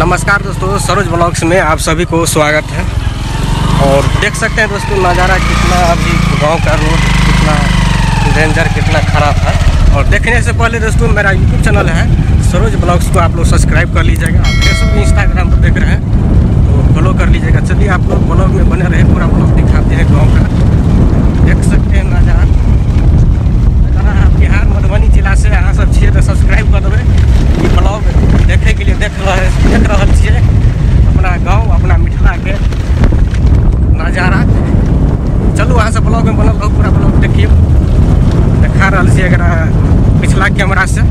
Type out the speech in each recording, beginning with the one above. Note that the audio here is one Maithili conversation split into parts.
नमस्कार दोस्तों, सरोज ब्लॉग्स में आप सभी को स्वागत है। और देख सकते हैं दोस्तों नज़ारा कितना, अभी गांव का रोड कितना डेंजर, कितना ख़राब है। और देखने से पहले दोस्तों मेरा यूट्यूब चैनल है सरोज ब्लॉग्स को आप लोग सब्सक्राइब कर लीजिएगा। फेसबुक इंस्टाग्राम पर देख रहे हैं तो फॉलो कर लीजिएगा। चलिए आप लोग ब्लॉग में बने रहे, पूरा ब्लॉग दिखाते हैं गाँव का। देख सकते हैं नज़ारा। अगर आप बिहार मधुबनी जिला से अहाँ सब छियै तो सब्सक्राइब कर देबै। ब्लॉग देखे के लिए देख रहल छियै अपना गाँव, अपना मिथिला के नज़ारा। चलू अहाँ सब ब्लॉग में बनल रहू, पूरा ब्लॉग देखियौ। देखा रहल छियै एकरा पिछला कैमरा से।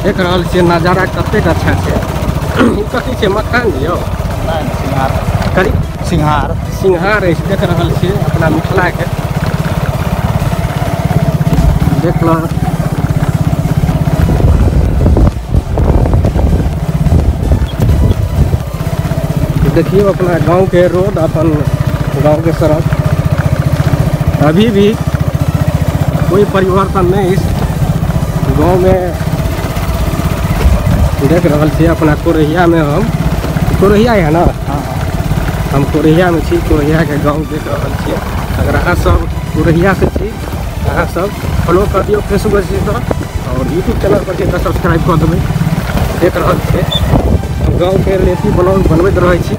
देख रहल छियै नजारा कतेक अच्छा छै। ई कथी छै, मखान यौ? सिंघार। करी सिंघार, सिंघार अछि। देख रहल छियै अपना मिथिला के। देख ल देखियौ अपना गाँव के रोड, अपन गाँव के सड़क। अभी भी कोई परिवर्तन नहीं इस गाँव में। देख रहल छियै अपना कोरहिया में। हम कोरहिया है ना, हम कोरहिया में छी। कोरहिया के गाँव देख रहल छियै। अगर अहाँ सब कोरहिया से छी, अहाँ सब फॉलो कर दियौ फेसबुक से तो, और यूट्यूब चैनल पर तऽ सब्सक्राइब कर देबै। देख रहल छियै गाँव के लेती ब्लॉग बनबैत रहै छी।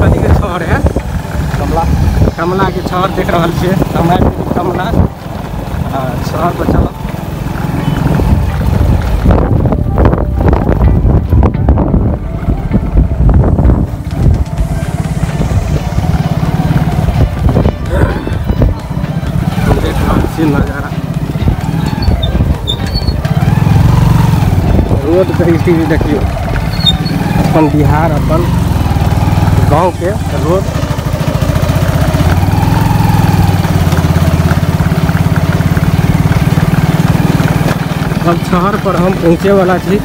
कथी के छहर है? कमला। कमला के छहर देख रहल छियै। कमला छहर पर चलब। देख रहल छियै नजारा। रोड के स्थिति देखियौ। अपन बिहार, अपन गाँव के रोड। अब शहर पर हम पहुँचे वाला छी।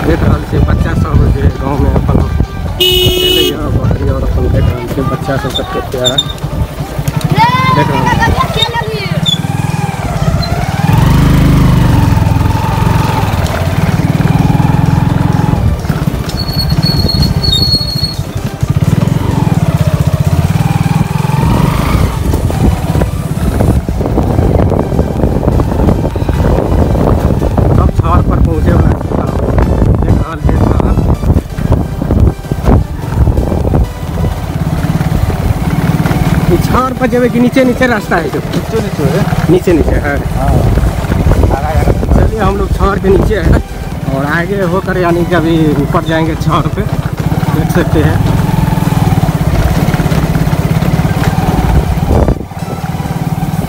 देख रहल छियै बच्चा सब जे गाँव में अपन बकरी, और अपन देख रहल छियै बच्चा सब कतेक प्यारा देख रहल। छहर पर जेबै कि नीचे नीचे रास्ता है? नीचे नीचे है, नीचे नीचे है। चलिए हम लोग छहर के नीचे है और आगे होकर यानी कि अभी ऊपर जाएंगे छहर पे। देख सकते हैं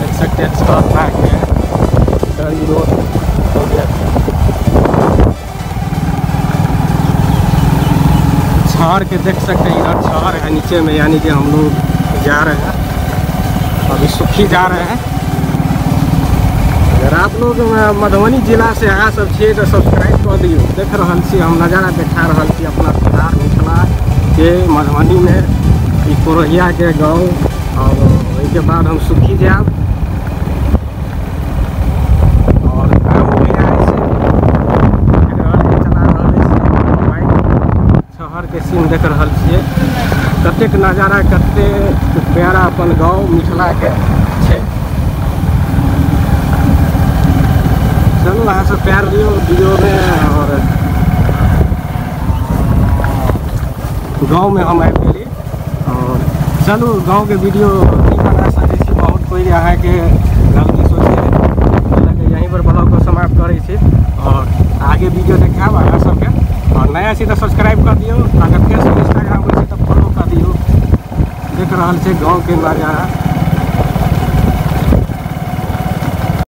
देख सकते हैं छहर आगे है। रोड हो गया छहर के। देख सकते हैं इधर छहर है नीचे में, यानी कि हम लोग जा रहे हैं अभी सुखी जा रहे हैं। अगर आप लोग मधुबनी जिला से अहाँ सब छियै तऽ सब्सक्राइब कऽ दियौ। देख रहल छी हम नजारा देखा रहल छी अपना बिहार मिथिला के मधुबनी में ई कोरहिया के गाँव। और ओहिके बाद हम सुखी जायब और काम हो जाइ छै। चला रहल छी बाइक, शहर के सीन देख रहल छियै, कतेक नजारा कतेक प्यारा अपन गाँव मिथिला के छै। चलू अहाँ सब प्यार दियौ वीडियो में। और गाँव में हम आबि गेली और चलू गाँव के वीडियो नहीं बना सकै छी, बहुत कोई अहाँके गलती सोचै है। यहीं पर ब्लॉग को समाप्त करै छी और आगे वीडियो देखायब अहाँ सबके। और नया छी तऽ सब्सक्राइब कर दियौ, अगर फेसबुक इंस्टाग्राम पर छी तऽ फॉलो कर दियौ। देख रहल छै गाँव के नजारा।